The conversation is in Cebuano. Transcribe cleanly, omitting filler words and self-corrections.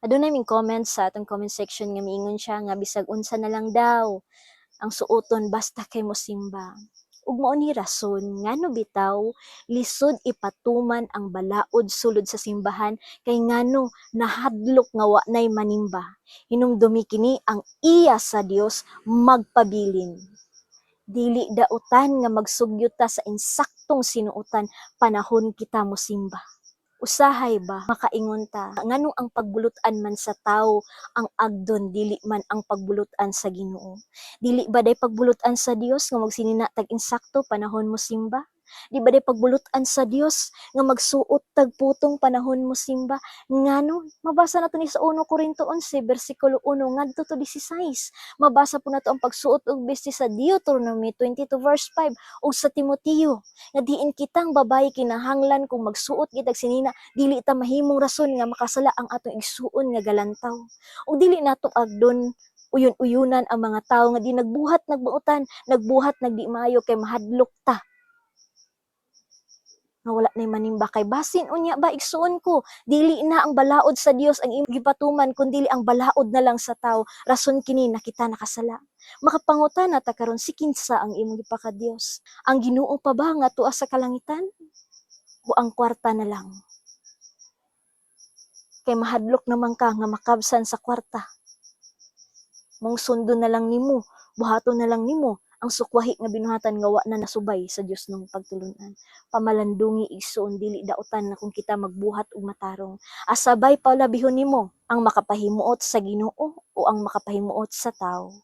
Adunay ming comment sa atong comment section nga miingon siya nga bisag unsa na lang daw ang suoton basta kay mosimba. Ug mao ni rason ngano bitaw lisod ipatuman ang balaod sulod sa simbahan, kay ngano nahadlok nga wa nay manimba. Hinumdumi kini, ang iya sa Dios magpabilin. Dili dautan nga magsugyot ta sa insaktong sinuotan panahon kita mosimba. Usahay ba makaingon ta nganong ang pagbulutan man sa tawo ang agdon, dili man ang pagbulutan sa Ginoo? Dili ba day pagbulutan sa Dios nga magsinina tag insakto panahon mosimba? Di ba day pagbulutan sa Dios nga magsuot tag putong panahon mosimba? Ngano mabasa nato ni sa 1 Corinto 11 bersikulo 1 ngadto to 16. Mabasa po nato ang pagsuot og bisti sa Deuteronomy 22 verse 5 ug sa Timoteo nga diin kitang babayi kinahanglan kung magsuot kitag sinina, dili ta mahimong rason nga makasala ang atong igsuon nga galantaw. Ug dili nato agdon uyon-uyunan ang mga tawo nga di nagbuhat nagbuotan, nagbuhat nagdi maayo, kay mahadlok ta nga wala nay manimba. Kay basin unya ba, igsuon ko, dili na ang balaod sa Dios ang imong gipatuman kun dili ang balaod na lang sa tawo. Rason kini nakita nakasala. Makapangutana ta karon, si kinsa ang imong gipakadiyos? Ang Ginoo pa ba nga tuwa sa kalangitan o ang kwarta na lang? Kay mahadlok naman ka nga makabsan sa kwarta, mong sundon na lang nimo, buhaton na lang nimo ang sukwahi nga binuhatan nga wa na nasubay sa Dios nung pagtulunan. Pamalandungi, igsuon, dili dautan na kung kita magbuhat og matarong. Asabay palabihon nimo ang makapahimuot sa Ginoo o ang makapahimuot sa tawo.